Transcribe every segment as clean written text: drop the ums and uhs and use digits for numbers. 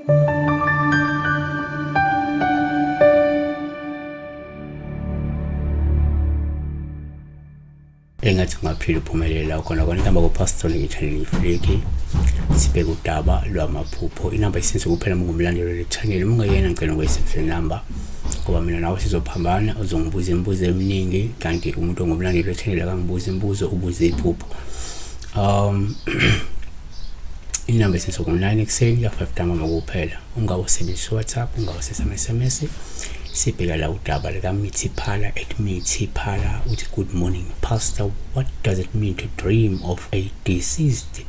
Engathi ungaphila uphumelela khona khona. Inamba kuPastor ngechannel ifliki, sibheke udaba lwamaphupho. Inamba isenze kuphela uma ungumlandeli le channel. Uma ungeyena, ngicela ngoyisebenzise number ngoba mina nawe sizophambana, uzongibuza imibuzo eminingi, kanti umuntu ongumlandeli we-channel akangibuza imibuzo, ubuze iphupho. Inamba isenze ngo-9 ekuseni ka-5 ntambama kuphela. Ungawusebenzisi WhatsApp, ungawusebenzisa ama-SMS. Sibheka la udaba lika Mithi Phala, @MithiPhala, uthi, "Good morning, Pastor. What does it mean to dream of a deceased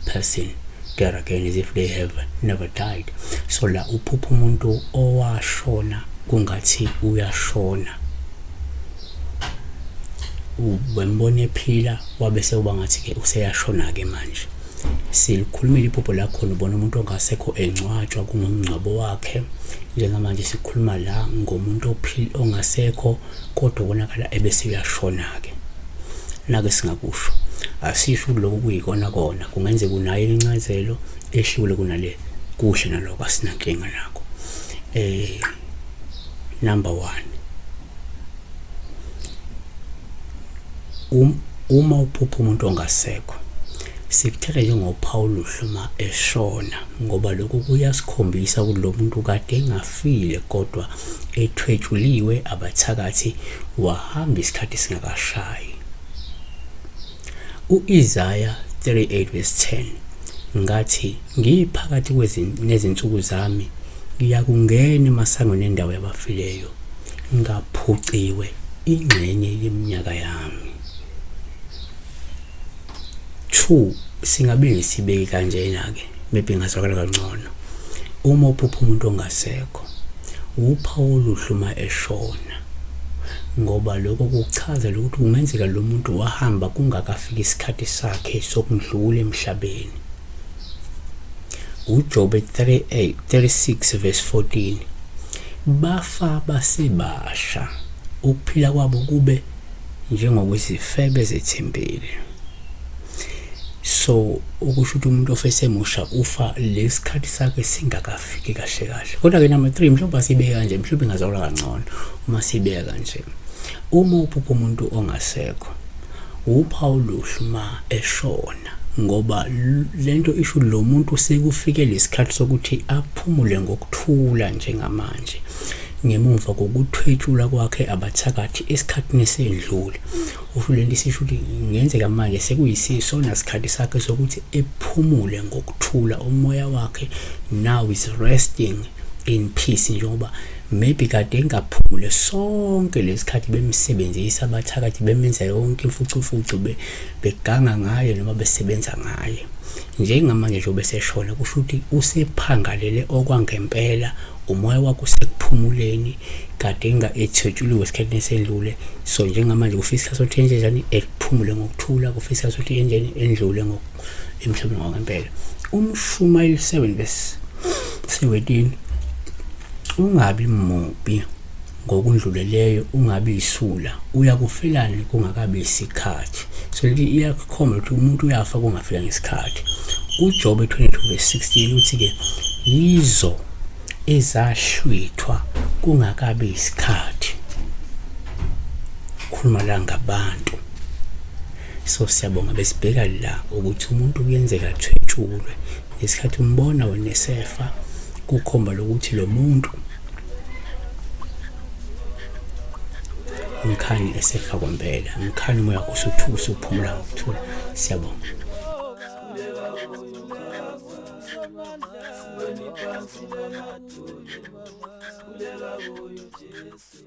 person there again as if they have never died?" So la uphupha umuntu owashona kungathi uyashona. Ubembona ephila, wabe sekuba ngathi-ke useyashona-ke manje. Silikhulumile iphupho lakhona, ubona umuntu ongasekho engcwatshwa, kungumngcwabo wakhe. Njengamanje sikhuluma la ngomuntu ophila ongasekho, kodwa ubonakala ebese uyashona-ke. Nake singakusho, asisho ukuthi lokhu kuyikona kona, kungenzeka unayo incazelo ehlukile kunale. Kuhle nalokho, asinankinga nakho. Number 1, uma uphupha umuntu ongasekho, sikuthatha njengophawu oluhle uma eshona, ngoba lokhu kuyasikhombisa ukuthi lo muntu kade engafile kodwa ethwetshuliwe abathakathi, wahamba isikhathi singakashayi. U-Isaya 38 verse 10, "Ngathi ngiphakathi nezinsuku zami, ngiyakungena emasangweni endawo yabafileyo, ngaphuciwe ingxenye yeminyaka yami." 2, singabe sibeke kanjena-ke, maybe ingazwakala kangcono. Uma uphupha umuntu ongasekho, uphawu oluhle uma eshona, ngoba lokho kuchaza ukuthi kungenzeka lo muntu wahamba kungakafiki isikhathi sakhe sokudlula emhlabeni. UJobe 38 36 verse 14, "Bafa basebasha, ukuphila kwabo kube njengokwezifebe zethempeli." So ukusho ukuthi umuntu ofesemusha ufa lesikhathi sakhe singakafiki kahle kahle. Kodwa ke number 3, mhlawumbe asibeka kanje, mhlawumbe ingazwakala kangcono uma sibeka kanje. Uma uphupha umuntu ongasekho, uphawu oluhle uma eshona, ngoba lento isho lo muntu sekufike lesikhathi sokuthi aphumule ngokuthula njengamanje, ngemumva kokuthwetshulwa kwakhe abathakathi esikhathini esendlule. Usho lento isisho ukuthi kungenzeka manje sekuyisisona sikhathi sakhe sokuthi ephumule ngokuthula. Umoya wakhe now is resting in peace, njengoba maybe kade engaphumule sonke lesikhathi bemsebenzisa abathakathi, bemenza yonke imfucufucu, beganga ngaye noma besebenza ngaye. Njengamanje njengoba eseshona, kusho ukuthi usephangalele okwangempela, umoya wakhe usekuphumuleni, kade ethwetshuliwe esikhathini esendlule. So njengamanje kufika isikhathi sokuthi enze njani? Ephumule ngokuthula. Kufika isikhathi sokuthi enjeni? Endlule emhlabeni ngokwempela. UMshumayeli 7 verse 17, "Ungabi mubi ngokundluleleyo, ungabi yisula. Uyakufelani kungakabi isikhathi?" So leli iyakhomba ukuthi umuntu uyafa kungafika ngesikhathi. UJobe 22 verse 16 uthi-ke, "Yizo ezahlwithwa kungakabi isikhathi." Khuluma la ngabantu. So siyabonga, besibheka la ukuthi umuntu kuyenzeka athwetshulwe ngesikhathi umbona wena esefa, kukhomba lokuthi lo muntu ngikhani esefa kwempela, ngikhani umoya wakho usuthusa uphumula ngokuthula. Siyabonga. Sikhuleka kuye uJesu.